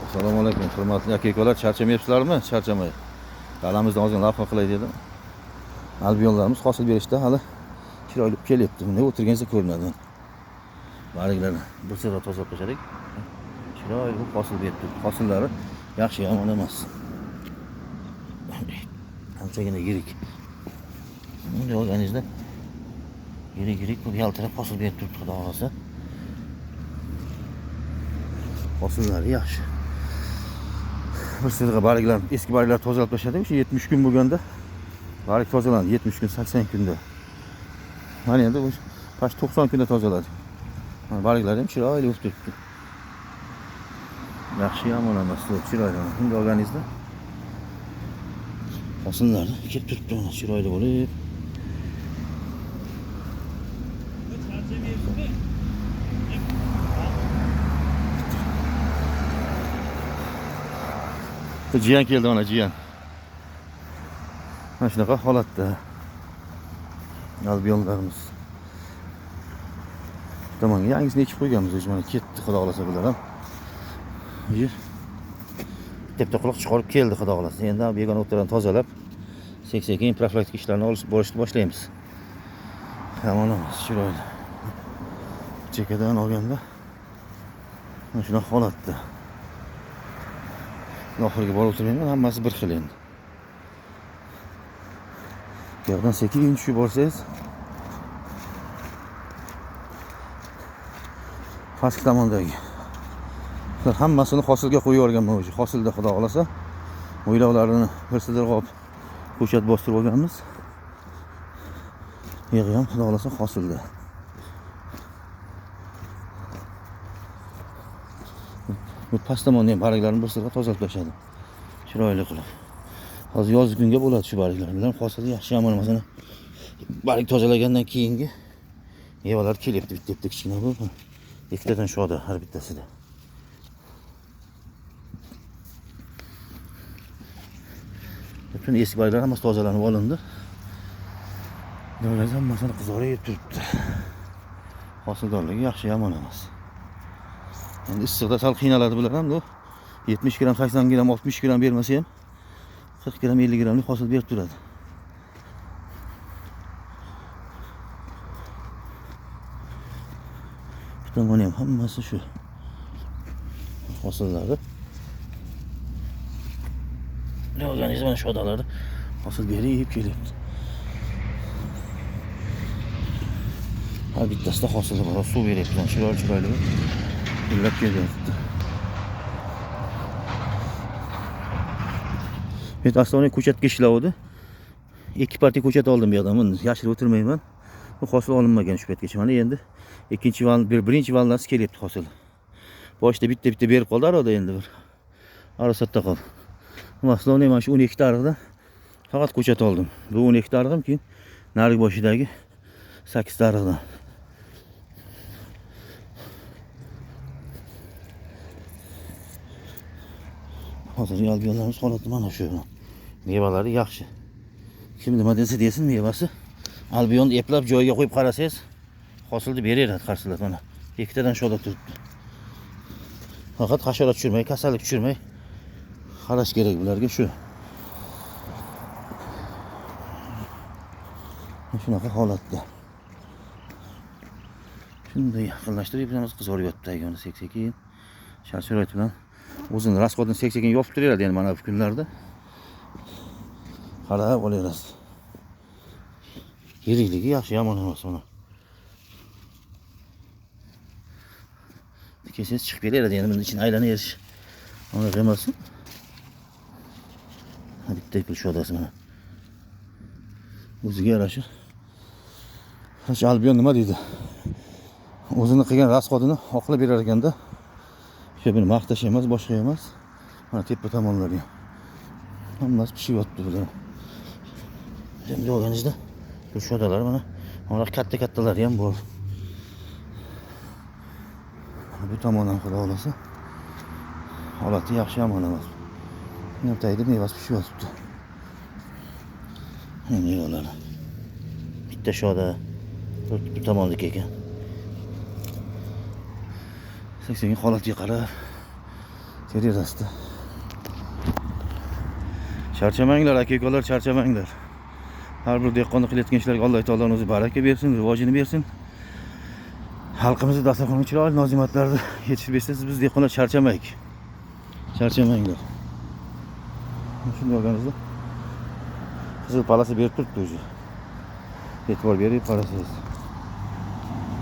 Assalomu alaykum, hurmatli aka-ukalar, charchamayapsizlarmi? Charchamay. Dalamizdan ozgina lavha qilay dedim. Albionlarimiz hosil berishda hali chiroyli kelyapti. Bunday o'tirganingizda ko'rinadi. Barglarni bir sira tozalab tashladik. Chiroyli hosil berib turibdi. Hosillari yaxshi, yomon emas. Anchagina yirik. Bunday olganingizda yirik-yirik bo'lib yaltirab hosil berib turibdi, Xudo xohlasa. Hosillari yaxshi. Bir sirg'a barglar, eski barglar tozalab tashladik. O'sha 70 kun bo'lganda barg tozalandi. 70 kun, 80 kunda. Mana endi o'sha past 90 kunda tozaladik. Mana barglari ham chiroyli bo'lib turibdi. Yaxshi, yomon emas, chiroyli. Bunday olganingizda hosillari kelib turibdi, mana chiroyli bo'lib. Jiyan keldi, mana jiyan. Mana shunaqa holatda albionlarimiz. Shu tomonga yangisini ekib qo'yganmiz, o'zi mana ketdi, Xudo xohlasa bular ham. Yer bitta quloq chiqarib keldi, Xudo xohlasa. Endi begona o'tlarni tozalab, sekin profilaktik ishlarni olib borishni boshlaymiz. Yomon emas, chiroyli. Chekkadan olganda mana shunaqa holatda. Oxiriga borib o'tirmayman, hammasi bir xil endi. Bu yoqdan sekin tushib borsangiz pastki tomondagi ular hammasini hosilga qo'yib yuborganman o'zi. Hosilda Xudo xohlasa mo'ylovlarini bir sidirg'a olib ko'chat bostirib olganmiz. Yig'i ham Xudo xohlasa hosilda. Bu past tomonni ham barglarini bir sirg'a tozalab tashladim. Chiroyli qilib. Hozir yozgi kunga bo'ladi shu barglar. Bular hosili yaxshi yomon emas. Mana barg tozalagandan keyingi mevalar kelyapti, bitta-bitta kichkina bu. Ikkitadan shoda har bittasida. Bütün eski barglar hammasi tozalanib olindi. Bular hammasini qizarib turibdi. Hosildorligi yaxshi, yomon emas. Endi issiqda sal qiynaladi bular ham, 70 gram, 80 gram, 60 gram bermasa ham 40 gram, 50 gramlik hosil berib turadi. Bu tomoni ham hammasi shu hosillari. Olganingiz mana shodalari hosil berib kelyapti. Har bittasida hosili bor, suv beryapti, chiroyli chiroyli gullab kelyapti. Men aslida ko'chatga ishlavdi. 2 partiya ko'chat oldim bu yoqdan. Buni yashirib o'tirmayman. Bu hosil olinmagan shu paytgacha. Mana endi ikkinchi val, birinchi valnasi kelyapti hosil. Boshida bitta-bitta berib qoldi, arada endi bir arasatda qoldi. Aslida mana shu 12 tariqda faqat ko'chat oldim. Bu 12 tarig'im, keyin narigi boshidagi 8 tariqdan. Hozirgi albionlarimiz holati mana shu. Mevalari yaxshi. Kim nima desa desin, mevasi albionni eplab joyiga qo'yib qarasangiz, hosilni beraveradi qarsilab mana. Ikkitadan shoda turibdi. Faqat hasharot tushirmay, kasallik tushirmay qarash kerak bularga shu. Shunaqa holatda. Shunday yaqinlashtirib yuramiz, qizarib yotibdi ayoni sekin. Sharoit bilan o'zini rasxodini sekin yopib turaveradi endi mana bu kunlarda. Qarab olaverasiz. Yirikligi yaxshi, yomon emas mana. Kelsangiz chiqib kelaveradi endi buning ichini aylanaverish. Unaqa emas. Bitta pul shodasi mana. O'ziga yarasha. Albion nima deydi? O'zini qilgan rasxodini oqlab berar ekanda. O'sha buni maqtash emas, boshqa emas. Mana tepa tomonlari ham. Hammasi pishib yotibdi bular. Endi olganingizda bu shodalar mana mana katta-kattalari ham bor. Bu tomondan Xudo xohlasa holati yaxshi, yomon emas. Buni tagida mevasi pishib yotibdi. Mevalari. Bitta shoda bu tomonniki ekan. Sekin holatiga qarab Teraverasizda. Charchamanglar, aka ukalar, charchamanglar. Har bir dehqonni qilayotgan ishlarga Alloh taoloning o'zi baraka bersin, rivojini bersin. Xalqimizni dasturxoniga chiroyli noz-ne'matlarni yetishtirib bersa, biz dehqonlar charchamaylik. Charchamanglar. Shunday olganingizda qizil полоса berib turibdi o'zi. E'tibor berib qarasangiz.